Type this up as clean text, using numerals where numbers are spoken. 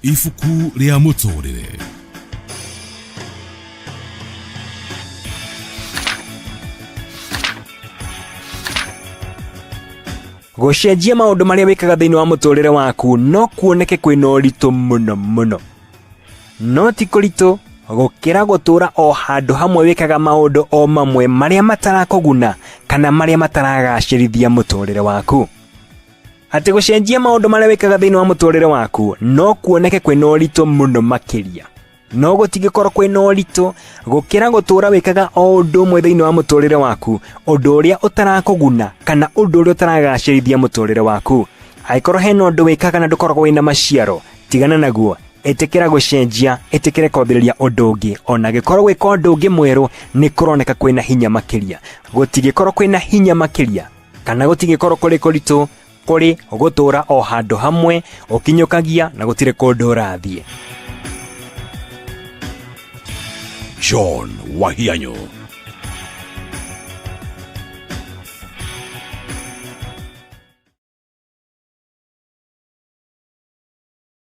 Ibuku rĩa mũtũrĩre. Gũcenjia maũndũ marĩa wĩkaga thĩinĩ wa mũtũrĩre waku no kuoneke kwĩna ũritũ mũno mũno. No ti kũritũ gũkĩra gũtũũra o handũ hamwe wĩkaga maũndũ o mamwe marĩa matarakũguna kana marĩa mataragacĩrithia mũtũrĩre waku. Atĩ gũcenjia maũndũ marĩa wĩkaga thĩinĩ wa mũtũrĩre waku no kuoneke kwĩna ũritũ mũno makĩria. No gũtingĩkorwo kwĩna ũritũ gũkĩra gũtũũra wĩkaga o ũndũ ũmwe thĩinĩ wa mũtũrĩre waku, ũndũ ũrĩa ũtarakũguna kana ũndũ ũrĩa ũtaragacĩrithia mũtũrĩre waku. Angĩkorwo hena ũndũ wĩkaga na ndũkoragwo wĩna maciaro, tigana naguo, ĩtĩkĩra gũcenjia, ĩtĩkĩre kwambĩrĩria ũndũ ũngĩ, ona angĩkorwo gwĩka ũndũ ũngĩ mwerũ nĩ kũroneka kwĩna hinya makĩria. Gũtingĩkorwo kwĩna hinya makĩria kana gũtingĩkorwo kũrĩ kũritũ kũrĩ gũtũũra o handũ hamwe ũkinyũkagia na gũtirĩ kũndũ ũrathiĩ. John Wahianyo.